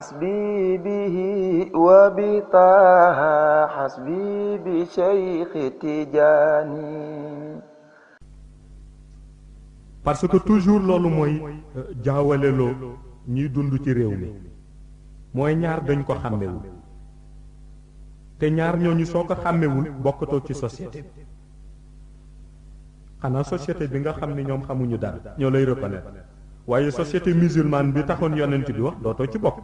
حسبي به وبطه حسبي بشيخ تجاني. parce que toujours loolu mooy jaawaleloo ñuy dund ci réew mi mooy ñaar dañ ko xàmmewul te ñaar ñooñu soo ko xàmmewul bokkatoo ci société bi xanaa société bi nga xam ni ñoom xamuñu dara ñoo lay reconnaître waaye société musulmane bi taxoon yonent bi wax dootoo ci bokk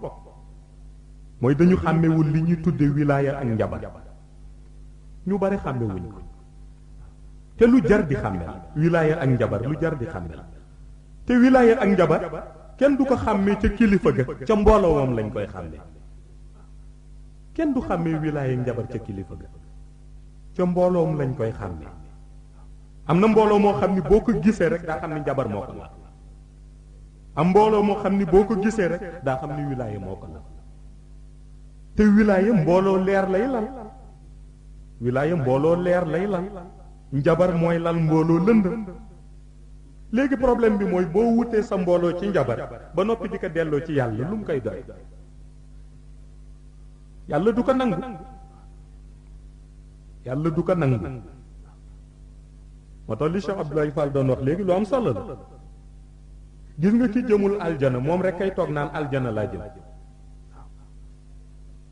mooy dañu xàmmewul li ñuy tudde wilaaya ak njabar ñu bari xàmmewuñ ko te lu jar di xàmme la wilaaya ak njabar lu jar di xàmme la te wilaaya ak njabar kenn du ko xàmmee ca kilifa ga ca mbooloo moom lañ koy xàmmee kenn du xàmmee wilaaya ak njabar ca kilifa ga ca mbooloom lañ koy xàmmee am na mbooloo moo xam ni boo ko gisee rek daa xam ni njabar moo ko la am mbooloo moo xam ni boo ko gisee rek daa xam ni wilaaya moo ko la te wilaaya mbooloo leer lay lal wilaaya mbooloo leer lay lal njabar mooy lal mbooloo lëndëm léegi problème bi mooy boo wutee sa mbooloo ci njabar ba noppi di ko delloo ci yàlla lu mu koy doy yàlla du ko nangu yàlla du ko nangu moo tax li Cheikh Abdoulaye Fall doon wax léegi lu am solo la gis nga ki jëmul aljana moom rek kay toog naan aljana laa jëm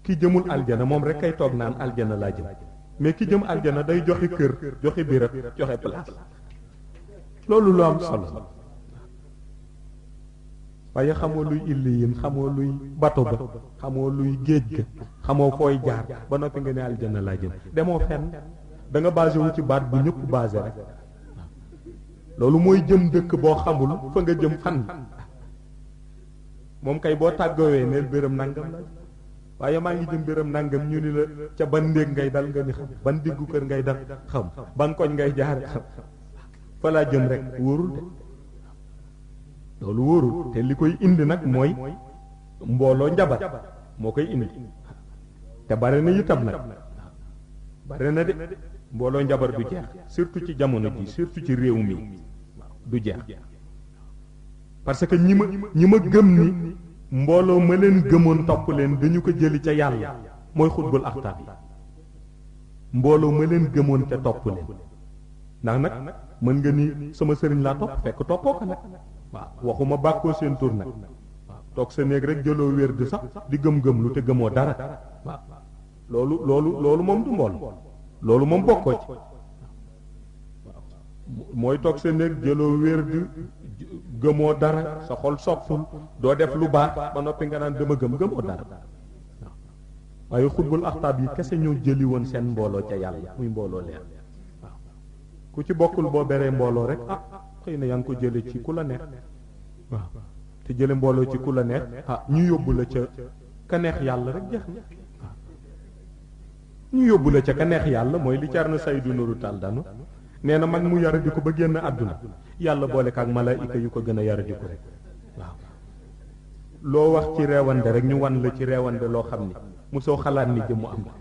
ki jëmul aljana moom rek kay toog naan aljana laa jëm mais ki jëm aljana day joxe kër joxe birab joxe place loolu lu am solo waaye xamoo luy illiyin xamoo luy bato ba xamoo luy géej ga xamoo fooy jaar ba noppi nga ne aljana laa jëm demoo fenn da nga basé wu ci baat bu ñëpp basé rek loolu mooy jëm dëkk boo xamul fa nga jëm fan moom kay boo tàggawee neel béram nangam la waaye maa ngi jëm béram nangam ñu ni la ca ban néeg ngay dal nga ni xam ban diggu kër ngay dal xam ban koñ ngay jaar xam fa laa jëm rek wóorul de loolu wóorul te li koy indi nag mooy mbooloo njabar moo koy indi te bare na itam nag bare na de mbooloo njabar du jeex surtout ci jamono ji surtout ci réew mi du jeex parce que ñi ma gëm ni mbooloo ma leen gëmoon topp leen dañu ko jëli ca yàlla mooy xutbul axtaab yi mbooloo ma leen gëmoon te topp leen ndax nag mën nga ni sama sëriñ laa topp fekk toppoo ko nag waaw waxuma bàkkoo seen tur nag waaw toog sa néeg rek jëloo wér di sax di gëm-gëm lu te gëmoo dara waaw loolu moom du mbool loolu moom bokkoo ci mooy toog sa néeg jëloo wér di gëmoo dara sa xol soppul doo def lu baax ba noppi nga naan dama gëmoo dara waaw waaye xutbul axtaab yi kese ñoo jëli woon seen mbooloo ca yàlla muy mbooloo leer waaw ku ci bokkul boo beree mbooloo rek xëy na yaa ngi ko jële ci ku la neex waaw te jële mbooloo ci ku la neex ñu yóbbu la ca ka neex yàlla rek jeex na waaw ñu yóbbu la ca ka neex yàlla mooy li Thierno Seydou Nourou Tall danu nee na mag mu yara di ko ba génn àdduna yàlla boole kaak malaayika yu ko gën a yara di ko rek waaw loo wax ci reewande rek ñu wan la ci reewande loo xam ni mosoo xalaat ni jëmmu am na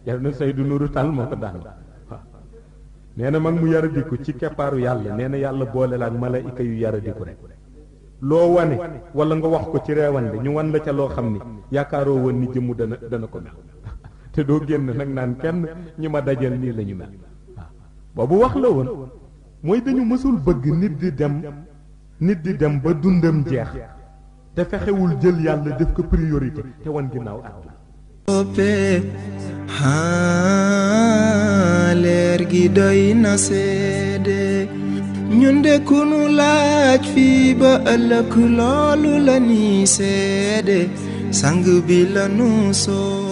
Thierno Seydou Nourou Tall moo ko daan waaw nee na mag mu yara di ko ci keppaaru yàlla nee na yàlla boole la ak malaayika yu yara di ko rek loo wane wala nga wax ko ci reewande ñu wan la ca loo xam ni yaakaaroo woon ni jëmmu dana ko mel te doo génn nag naan kenn ñi ma dajal nii la ñu mel waaw boobu wax la woon mooy dañu mësul bëgg nit di dem ba dundam jeex te fexewul jël yàlla def ko priorité te wan ginnaaw àdduna leer gi doy na seede ñun de ku nu laaj fii ba ëllëg loolu la ni seede sang bi la nu soo